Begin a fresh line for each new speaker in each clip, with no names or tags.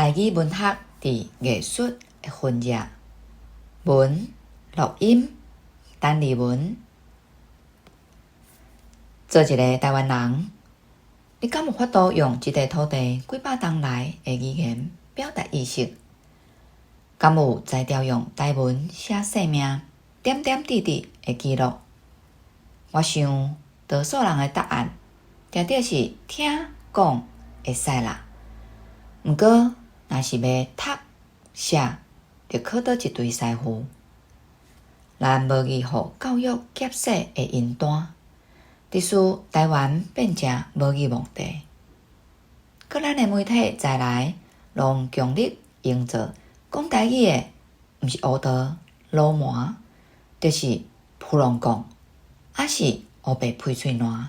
台語文學佇藝術的分頁，文錄音陳麗文。做一個台灣人，你敢有法度用這塊土地幾百冬來的語言表達意識？敢有才調用台文寫生命點點滴滴的記錄？我想，多數人的答案，定著是聽講會使啦。毋過，若是欲讀寫，著考倒一堆師傅。咱無意予教育夾細的雲端，致使台灣變成母語墓地。閣咱的媒體在來，攏強力營造講台語的，毋是烏道魯蠻，就是浮浪貢，抑是烏白批喙瀾。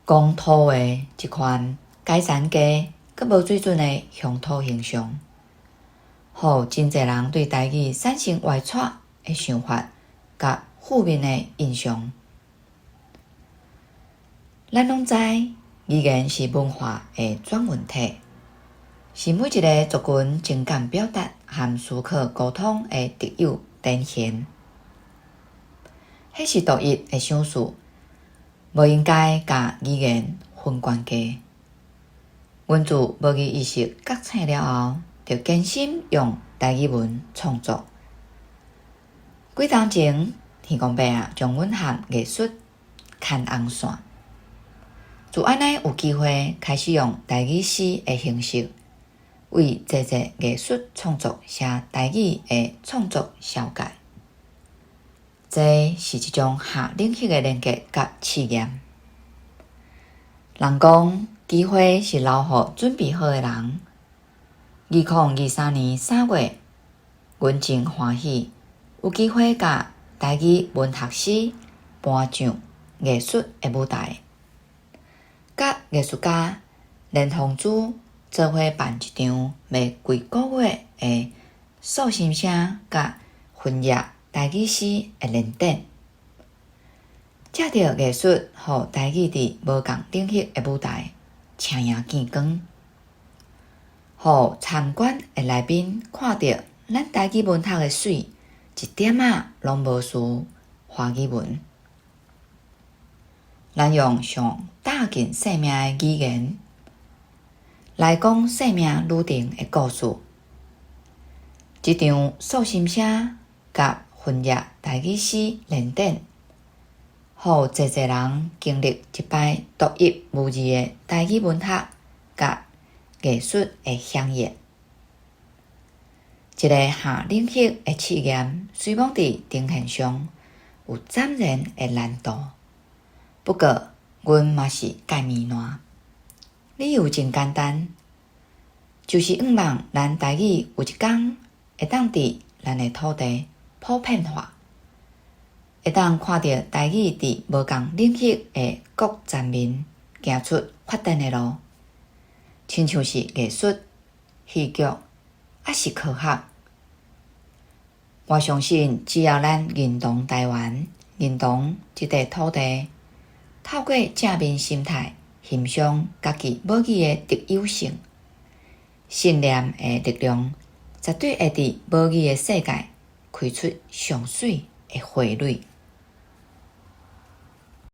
講土話這款階層低、閣無水準的鄉土形象，予真濟人對台語產生歪曲的想法佮負面的印象。咱攏知，語言是文化的轉運體，是每一个族群情感表達和思考溝通的特有典型。彼是獨一的賞賜，無應該共語言分懸低。阮自母語意識覺醒了後，就堅心用台語文創作。幾冬前，天公伯仔將阮和藝術牽紅線，自按呢有機會開始用台語詩的形式，為濟濟藝術創作寫台語的創作紹介。這是一種跨領域的連結佮試驗。人講，機會是留予準備好的人。2023年3月，阮真歡喜有機會共台語文學詩搬上藝術的舞台，佮藝術家連鳳珠做伙辦一場為期幾個月的訴心聲佮分頁台語詩的聯展。藉著藝術，予台語佇無仝領域的舞台青贏見光，予參觀的來賓看著咱台語文學的媠，一點仔攏無輸華語文。咱用上貼近生命的語言來講生命旅程的故事。這場訴心聲佮分頁台語詩聯展，予濟濟人經歷一擺獨一無二的台語文學佮藝術的饗宴。這個跨領域的試驗，雖罔佇呈現上有斬然的難度，不過阮嘛是蓋麵爛。理由真簡單，就是向望咱台語有一工會當佇咱的土地普遍化，會當看著台語佇無仝領域的各層面行出發展的路，親像是藝術、戲劇，抑是科學。我相信，只要咱認同台灣，認同這塊土地，透過正面心態欣賞家己母語的特有性，信念的力量，絕對會佇母語的世界開出上媠的花蕊。